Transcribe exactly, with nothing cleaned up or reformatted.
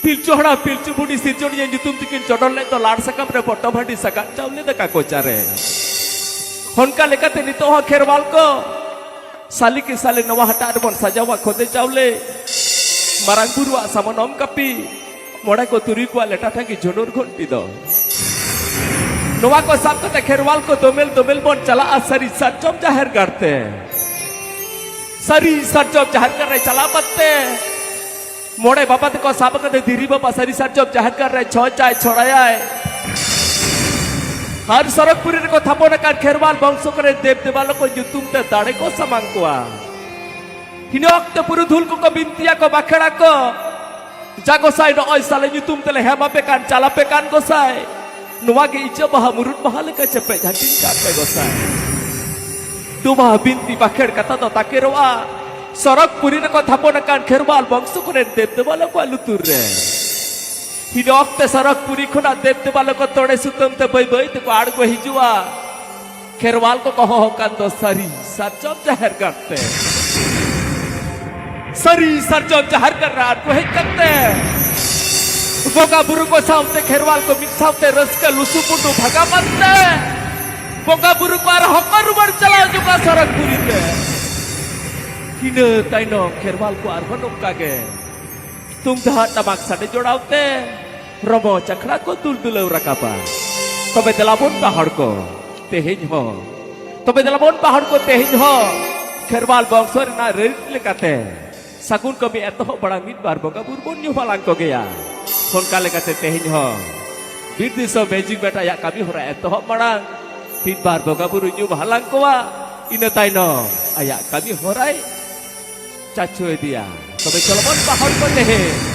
ᱯᱤᱞᱪᱩ ᱦᱟᱲᱟᱢ ᱯᱤᱞᱪᱩ ᱵᱩᱰᱷᱤ ᱥᱤᱨᱡᱚᱱᱤᱭᱟᱹ ᱧᱩᱛᱩᱢ ᱛᱮᱠᱤᱱ ᱪᱚᱰᱚᱨ ᱞᱮᱫ ᱫᱚ ᱞᱟᱲ ᱥᱟᱠᱟᱢ ᱨᱮ ᱯᱚᱴᱚᱢ ᱦᱟᱺᱰᱤ ᱥᱟᱜᱟᱫ ᱪᱟᱣᱞᱮ ᱫᱟᱠᱟ ᱠᱚᱪᱟᱨᱮ᱾ ᱚᱱᱠᱟ ᱞᱮᱠᱟᱛᱮ ᱱᱤᱛᱚᱜ ᱦᱚᱸ ᱠᱷᱮᱨᱣᱟᱞ ᱠᱚ ᱥᱟᱞᱮ ᱠᱮ ᱥᱟᱞᱮ ᱱᱚᱣᱟ ᱦᱟᱴᱟᱜ ᱨᱮᱵᱚᱱ ᱥᱟᱡᱟᱣᱟ ᱠᱷᱚᱫᱮ ᱪᱟᱣᱞᱮ, ᱢᱟᱨᱟᱝ ᱵᱩᱨᱩᱣᱟᱜ ᱥᱟᱢᱟᱱᱚᱢ ᱠᱟᱹᱯᱤ, ᱢᱚᱬᱮ ᱠᱚ ᱛᱩᱨᱩᱭ ᱠᱚᱣᱟᱜ ᱞᱮᱴᱟ ᱴᱷᱟᱹᱝᱜᱤ ᱡᱷᱩᱱᱩᱨ ᱜᱷᱚᱱᱴᱤ ᱫᱚ᱾ ᱱᱚᱣᱟ ᱠᱚ ᱥᱟᱵ ᱠᱟᱛᱮ ᱠᱷᱮᱨᱣᱟᱞ ᱠᱚ ᱫᱚᱢᱮᱞ ᱫᱚᱢᱮᱞ ᱵᱚᱱ ᱪᱟᱞᱟᱜᱼᱟ ᱥᱟᱹᱨᱤ ᱥᱟᱨᱡᱚᱢ ᱡᱟᱦᱮᱨ ᱜᱟᱲ ᱛᱮ᱾ ᱥᱟᱹᱨᱤ ᱥᱟᱨᱡᱚᱢ ᱡᱟᱦᱮᱨ ᱜᱟᱲ ᱨᱮ ᱪᱟᱞᱟᱣ ᱠᱟᱛᱮ ᱢᱚᱬᱮ ᱵᱟᱵᱟ ᱛᱮᱠᱚ ᱥᱟᱵ ᱠᱟᱛᱮ ᱫᱷᱤᱨᱤ ᱵᱟᱵᱟ ᱥᱟᱹᱨᱤ ᱥᱟᱨᱡᱚᱢ ᱡᱟᱦᱮᱨ ᱜᱟᱲ ᱨᱮ ᱪᱷᱚᱸᱪᱟᱭ ᱪᱷᱚᱲᱟᱭᱟᱭ᱾ ᱟᱨ ᱥᱚᱨᱚᱜᱽᱯᱩᱨᱤ ᱨᱮᱠᱚ ᱛᱷᱟᱯᱚᱱ ᱟᱠᱟᱱ ᱠᱷᱮᱨᱣᱟᱞ ᱵᱚᱝᱥᱚ ᱠᱚᱨᱮ ᱫᱮᱵ ᱫᱮᱵᱟᱞᱚ ᱠᱚ ᱧᱩᱛᱩᱢ ᱛᱮ ᱫᱟᱲᱮ ᱠᱚ ᱥᱟᱢᱟᱝ ᱠᱚᱣᱟ᱾ ᱤᱱᱟᱹ ᱚᱠᱛᱮ ᱯᱩᱨᱩᱫᱷᱩᱞ ᱠᱚᱠᱚ ᱵᱤᱱᱛᱤᱭᱟᱠᱚ ᱵᱟᱠᱷᱮᱲᱟᱠᱚ, ᱡᱟ ᱜᱚᱸᱥᱟᱭ ᱱᱚᱜᱼᱚᱭ ᱥᱟᱞᱮ ᱧᱩᱛᱩᱢ ᱛᱮᱞᱮ ᱦᱮᱢ ᱟᱯᱮ ᱠᱟᱱ ᱪᱟᱞᱟᱯᱮ ᱠᱟᱱ ᱜᱚᱸᱥᱟᱭ, ᱱᱚᱣᱟ ᱜᱮ ᱤᱪᱟᱹᱜ ᱵᱟᱦᱟ ᱢᱩᱨᱩᱫ ᱵᱟᱦᱟ ᱞᱮᱠᱟ ᱪᱮᱯᱮᱡ ᱦᱟᱹᱴᱤᱧ ᱠᱟᱜ ᱯᱮ ᱜᱚᱸᱥᱟᱭ᱾ ᱱᱚᱣᱟ ᱵᱤᱱᱛᱤ ᱵᱟᱠᱷᱮᱲ ᱠᱟᱛᱷᱟ ᱫᱚ ᱛᱟᱠᱮᱨᱚᱜᱼᱟ ᱥᱚᱨᱚᱜᱽᱯᱩᱨᱤ ᱨᱮᱠᱚ ᱛᱷᱟᱯᱚᱱ ᱟᱠᱟᱱ ᱠᱷᱮᱨᱣᱟᱞ ᱵᱚᱝᱥᱚ ᱠᱚᱨᱮᱱ ᱫᱮᱵ ᱫᱮᱵᱟᱞᱚ ᱠᱚᱣᱟᱜ ᱞᱩᱛᱩᱨ ᱨᱮ᱾ ᱤᱱᱟᱹ ᱚᱠᱛᱮ ᱥᱚᱨᱚᱜᱽᱯᱩᱨᱤ ᱠᱷᱚᱱᱟᱜ ᱫᱮᱵ ᱫᱮᱵᱟᱞᱚ ᱠᱚ ᱛᱚᱲᱮ ᱥᱩᱛᱟᱹᱢ ᱛᱮ ᱵᱟᱹᱭ ᱵᱟᱹᱭ ᱛᱮᱠᱚ ᱟᱬᱜᱚ ᱦᱤᱡᱩᱜᱼᱟ᱾ ᱠᱷᱮᱨᱣᱟᱞ ᱠᱚᱠᱚ ᱦᱚᱦᱚ ᱠᱟᱱ ᱫᱚ ᱥᱟᱹᱨᱤ ᱥᱟᱨᱡᱚᱢ ᱡᱟᱦᱮᱨ ᱜᱟᱲ ᱛᱮ᱾ ᱥᱟᱹᱨᱤ ᱥᱟᱨᱡᱚᱢ ᱡᱟᱦᱮᱨ ᱜᱟᱲ ᱨᱮ ᱟᱬᱜᱚ ᱦᱮᱡ ᱠᱟᱛᱮ ᱵᱚᱸᱜᱟ ᱵᱩᱨᱩ ᱠᱚ ᱥᱟᱶᱛᱮ ᱠᱷᱮᱨᱣᱟᱞ ᱠᱚ ᱢᱤᱫ ᱥᱟᱶᱛᱮ ᱨᱟᱹᱥᱠᱟᱹ ᱞᱩᱥᱩ ᱯᱩᱸᱰᱩ ᱵᱷᱟᱜᱟ ᱯᱟᱱᱛᱮ ᱵᱚᱸᱜᱟ ᱵᱩᱨᱩ ᱠᱚ ᱟᱨ ᱦᱚᱸᱠᱚ ᱨᱩᱣᱟᱹᱲ ᱪᱟᱞᱟᱣ ᱧᱚᱜᱟ ᱥᱚᱨᱚᱜᱽᱯᱩᱨᱤ ᱛᱮ᱾ ᱤᱱᱟᱹ ᱛᱟᱭᱱᱚᱢ ᱠᱷᱮᱨᱣᱟᱞ ᱠᱚ ᱟᱨᱦᱚᱸ ᱱᱚᱝᱠᱟ ᱜᱮ ᱛᱩᱢᱫᱟᱜ ᱴᱟᱢᱟᱠ ᱥᱟᱰᱮ ᱡᱚᱲᱟᱣ ᱛᱮ ᱨᱚᱢᱚ ᱪᱟᱠᱷᱲᱟ ᱠᱚ ᱫᱩᱞ ᱫᱩᱞᱟᱹᱣ ᱨᱟᱠᱟᱵᱟ᱾ ᱛᱚᱵᱮ ᱫᱮᱞᱟ ᱵᱚᱱ ᱵᱟᱦᱚᱲ ᱠᱚ ᱛᱮᱦᱮᱧ ᱦᱚᱸ, ᱛᱚᱵᱮ ᱫᱮᱞᱟ ᱵᱚᱱ ᱵᱟᱦᱚᱲ ᱠᱚ ᱛᱮᱦᱮᱧ ᱦᱚᱸ ᱠᱷᱮᱨᱣᱟᱞ ᱵᱚᱝᱥᱚ ᱨᱮᱱᱟᱜ ᱨᱟᱹᱭᱨᱤᱛ ᱞᱮᱠᱟᱛᱮ ᱥᱟᱹᱜᱩᱱ ᱠᱟᱹᱢᱤ ᱮᱛᱚᱦᱚᱵ ᱢᱟᱲᱟᱝ ᱢᱤᱫ ᱵᱟᱨ ᱵᱚᱸᱜᱟ ᱵᱩᱨᱩ ᱵᱚᱱ ᱧᱩᱢ ᱦᱟᱞᱟᱝ ᱠᱚᱜᱮᱭᱟ᱾ ᱚᱱᱠᱟ ᱞᱮᱠᱟᱛᱮ ᱛᱮᱦᱮᱧ ᱦᱚᱸ ᱵᱤᱨ ᱫᱤᱥᱚᱢ ᱢᱮᱡᱤᱠ ᱵᱮᱴᱟ ᱟᱭᱟᱜ ᱠᱟᱹᱢᱤ ᱦᱚᱨᱟ ᱮᱛᱚᱦᱚᱵ ᱢᱟᱲᱟᱝ ᱢᱤᱫ ᱵᱟᱨ ᱵᱚᱸᱜᱟ ᱵᱩᱨᱩ ᱧᱩᱢ ᱦᱟᱞᱟᱝ ᱠᱚᱣᱟ, ᱤᱱᱟᱹ ᱛᱟᱭᱱᱚᱢ ᱟᱭᱟᱜ ᱠᱟᱹᱢᱤ ᱦᱚᱨᱟᱭ ᱪᱟᱪᱳ ᱤᱫᱤᱭᱟ᱾ ᱛᱚᱵᱮ ᱪᱚᱞᱚ ᱵᱚᱱ ᱵᱟᱦᱚᱲ ᱠᱚ ᱛᱮᱦᱮᱧ